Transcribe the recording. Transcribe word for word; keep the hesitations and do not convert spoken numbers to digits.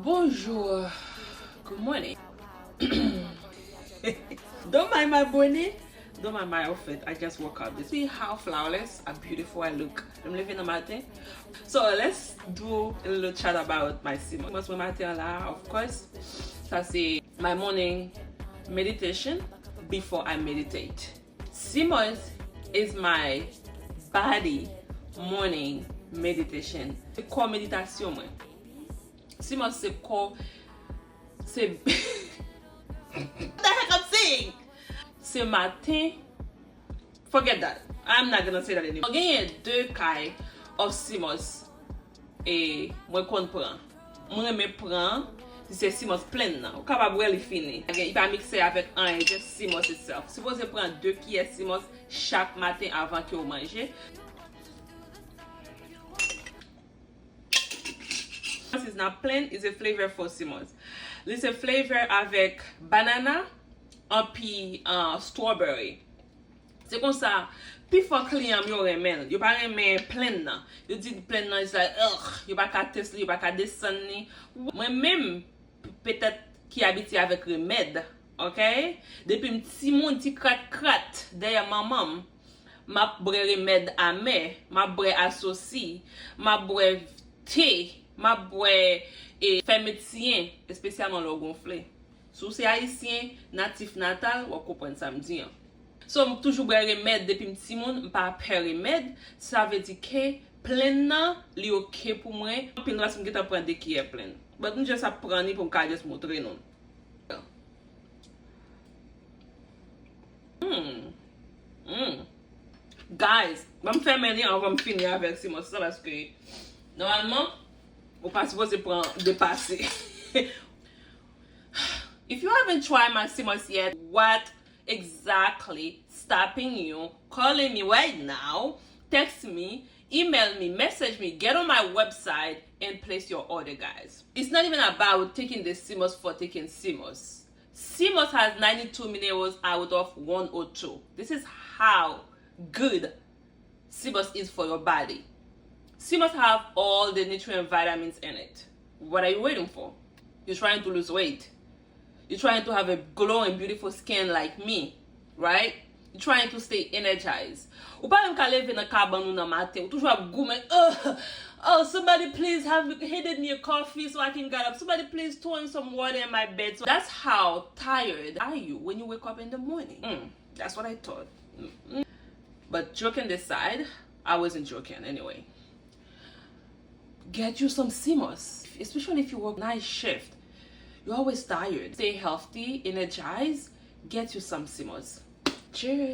Bonjour. Good morning. Don't mind my bonnet. Don't mind my outfit. I just woke up. See how flawless and beautiful I look. M leve nan maten. So let's do a little chat about my Simos. Mwen maten an la, of course. Sa se my morning meditation before I meditate. Simos is my body morning meditation. Se kò meditasyon mwen. Simos se kò, se what the heck I'm saying? Se maten. Forget that. I'm not gonna say that anymore. Mwen genyen de kay of Simos e mwen konn pran. Mwen renmen pran si se Simos plenn nan. Ou kapab wè li fini. Li pa mikse avèk anyen, just Simos itself. Sipoze pran de kiyè Simos chak maten avan ke w manje. Simos is not plain, is a flavor for Simos. Li se flavor avèk banana anpi uh, strawberry. Se konsa, pifò kliyan m yo renmen l. Yo pa renmen plenn nan. Yo di plenn nan is like, ugh, yo pa ka test li, yo pa ka desann li. Mwen menm, p- petèt ki abitye avèk remèd, ok? Depi m timoun, ti krat krat dèyè manman m, m ap bwè remèd amè, m ap bwè asosi, m ap bwè te, m ap bwè e, fè medsiyen, espesyalman lè w gonfle. Si w se ayisyen, natif natal, w ap konprann sa m di an. So, m toujou bwè remèd depi m timoun, m pa pè remèd, sa vle di ke plenn nan, li oke pou mwen. Anpil nan se m gentan pran de kiyè plenn. But m just ap pran li pou m ka just montre nou. Hmm. Hmm. Guys, ban m fèmen li anvan m fini avèk Simos sa paske nòmalman ou pa sipoze pran depase. If you haven't tried my Simos yet, what exactly stopping you calling me right now? Text me, email me, message me, get on my website and place your order, guys. It's not even about taking the Simos for taking Simos. Simos has ninety-two minerals out of one oh two. This is how good Simos is for your body. Simos have all the nutrient vitamins in it. What are you waiting for? You're trying to lose weight. You're trying to have a glowing, beautiful skin like me, right? You're trying to stay energized. Ou pa menm ka leve nan kabann ou nan maten, ou toujou ap goumen. Ugh. Oh, somebody please have handed me a coffee so I can get up. Somebody please throw in some water in my bed. So that's how tired are you when you wake up in the morning. Mm, that's what I thought. Mm-mm. But joking aside, I wasn't joking anyway. Get you some Simos, especially if you work night shift. You're always tired. Stay healthy, energized. Get you some Simos. Cheers.